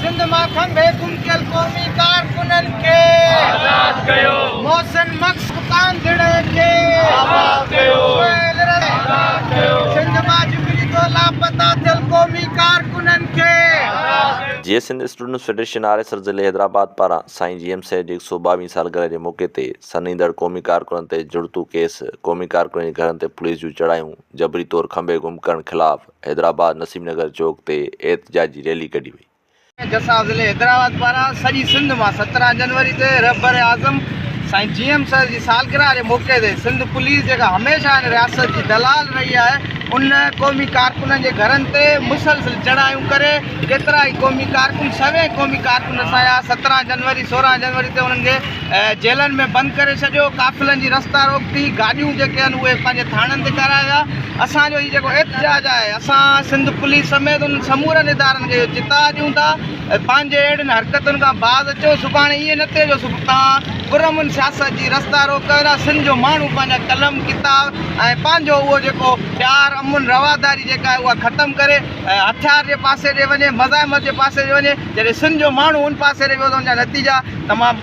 سنڌ مان کنڀي گم ڪيل قومي ڪارڪنن کي آزاد ڪيو. محسن مگس ڪانڌڙي کي آزاد ڪيو. سهيل رند آزاد ڪيو. سنڌ مان جبري طور لاپتا ٿيل قومي ڪارڪنن کي آزاد ڪيو. Jeay Sindh students federation Arisar ضلعي حيدرآباد پاران سائين جي ايم سيد جي هڪ سئو ٻاويهين سالگرهه جي موقعي تي سن ايندڙ قومي ڪارڪنن تي جڙتو ڪيس، قومي ڪارڪنن جي گهرن تي پوليس جون چڙهايون، جبري طور کنڀي گم ڪرڻ خلاف حيدرآباد نسيم نگر چوڪ تي احتجاجي ريلي ڪڍي وئي. جساف ضلعي حيدرآباد پاران سڄي سنڌ مان 17 جنوري تي رهبر اعظم سائين جي ايم سيد جي سالگرهه جي موقعي تي سنڌ پوليس جيڪا هميشه هن رياست جي دلال رهي آهي ان قومي ڪارڪنن جي گهرن تي مسلسل چڙهايون ڪري ڪيترائي قومي ڪارڪن سوين قومي ڪارڪن اسان جا 17 جنوري 16 جنوري تي انهن کي جيلن ۾ بند ڪري ڇڏيو قافلن جي رستا روڪ ٿي گاڏيون جيڪي آهن اهي پنهنجي ٿاڻن تي ڪرايا ويا اسان جو هي جيڪو احتجاج آهي اسان سنڌ پوليس سميت انهن سمورن ادارن کي اهو چتاء ڏيون ٿا پنهنجي اهڙين حرڪتن کان باز اچو سڀاڻي ائين نه ٿئي جو توهان پرامن سياست جي رستا روڪ ڪيو ٿا سنڌ جو ماڻهو پنهنجا قلم ڪتاب ۽ پنهنجو اهو جيڪو پيار امن رواداري جيڪا آهي اها ختم ڪري هٿيار جي پاسي ڏي وڃي مزاحمت جي پاسي ڏي وڃي جڏهن سنڌ جو ماڻهو ان پاسي ڏي ويو ته ان جا نتيجا تمام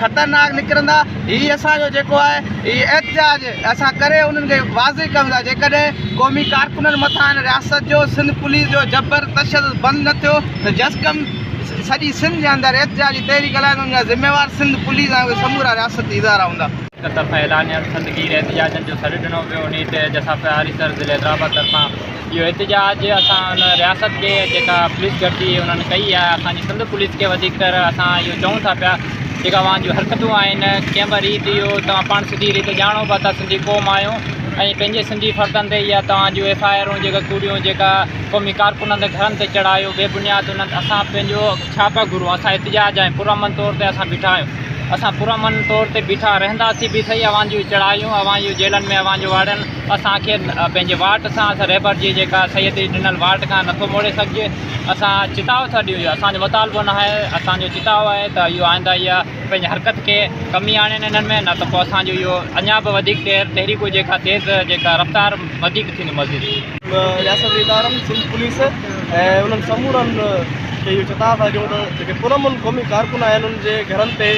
خطرناڪ نڪرندا. هي اسان جو جيڪو آهي هي احتجاج اسان ڪري انهن کي واضح ڪيون ٿا جيڪڏهن قومي ڪارڪنن مٿان هن رياست جو سنڌ پوليس جو جبر تشدد بند نه ٿيو ته جسقم سڄي سنڌ جي اندر احتجاجي تحريڪ هلائي ته ان جا ذميوار سنڌ پوليس ۽ اهي سمورا رياستي ادارا هوندا. طرفان اعلانيل سنڌگير احتجاجن جو سڏ ڏنو ويو انهي تي جساف آريسر ضلعي حيدرآباد طرفان اهو احتجاج اسان ان رياست کي جيڪا پوليس گردي انهن ڪئي آهي اسان جي سنڌ پوليس کي وڌيڪ تر اسان اهو چئون ٿا پيا جيڪا اوهان جون حرڪتون آهن ڪنهن به ريت اهو توهان پاڻ سڌي ريت ڄاڻو پيا ته سنڌي قوم آهيون ۽ پنهنجي سنڌي فردن تي اها توهان جون ايف I آرون جيڪا ڪوڙيون جيڪا قومي ڪارڪنن تي گهرن تي چڙهايو بي بنياد انهن اسان پنهنجو ڇا پيا گهرون اسان احتجاج ۽ پرامن طور تي اسان بيٺا آهيون اسان پرامن طور تي بيٺا رهنداسين به سهي اوهان جون چڙهايون اوهان جون جيلن ۾ اوهان جو واڙيل اسان کي پنهنجي واٽ سان اسان رهبر جي جيڪا سيد جي ڏنل واٽ کان نٿو موڙي سگهجي اسان چتاء ٿا ڏيون اهو اسان جو مطالبو نه آهي اسان جو چتاء آهي ته اهو آئنده اها پنهنجي حرڪت کي ڪمي آڻين انهن ۾ نه ته پوء اسان جو اهو اڃا به وڌيڪ تحريڪون جيڪا تيز جيڪا رفتار وڌيڪ ٿيندي مزيد. رياستي ادارن، سنڌ پوليس ۽ انهن سمورن کي اهو چتاء ٿا ڏيون ته جيڪي پرامن قومي ڪارڪن آهن انهن جي گهرن تي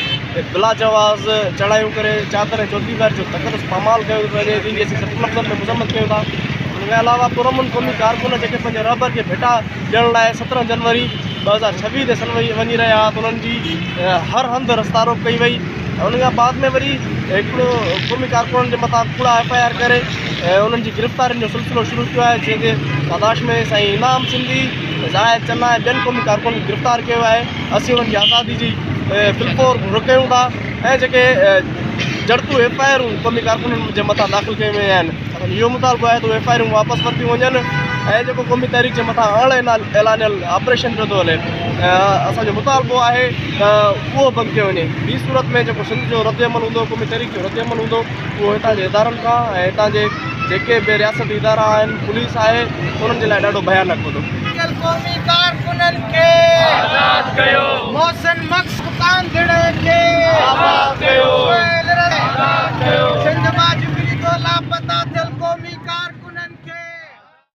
بلاجواز چڙهايون ڪري چادر ۽ چوديواري جو تقدس پامال ڪيو ٿو وڃي جنهن جي اسين سخت لفظن ۾ مذمت ڪيون ٿا ان کان علاوه پرامن قومي ڪارڪن جيڪي پنهنجي رهبر کي ڀيٽا ڏيڻ لاء 17 جنوري 2026 تي سن وڃي رهيا هئا ته انهن جي هر هنڌ رستا روڪ ڪئي وئي ان کان بعد ۾ وري هڪڙو قومي ڪارڪنن جي مٿان ڪوڙا ايف I R ڪري ۽ انهن جي گرفتارين جو سلسلو شروع ٿيو آهي جنهن جي پاداش ۾ سائين انعام سنڌي، زاهد چنا ۽ ٻين قومي ڪارڪنن کي گرفتار ڪيو آهي اسين انهن جي آزادي جي فلفور گهر ڪيون ٿا ۽ جيڪي جڙتو ايف I آرون قومي ڪارڪنن جي مٿان داخل ڪيون ويون آهن اسان جو اهو مطالبو آهي ته اهي ايف I آرون واپس ورتيون وڃن ۽ جيڪو قومي تحريڪ جي مٿان اڻ اعلانيل آپريشن پيو ٿو هلي اسان جو مطالبو آهي ته اهو بند ڪيو وڃي ٻي صورت ۾ جيڪو سنڌ جو رد عمل هوندو قومي تحريڪ جو رد عمل هوندو اهو هتان جي ادارن کان ۽ هتان جي جيڪي به رياستي ادارا آهن پوليس آهي انهن جي لاء ڏاڍو ڀيانڪ هوندو. قومي ڪارڪنن کي آزاد ڪيو. محسن مگسي.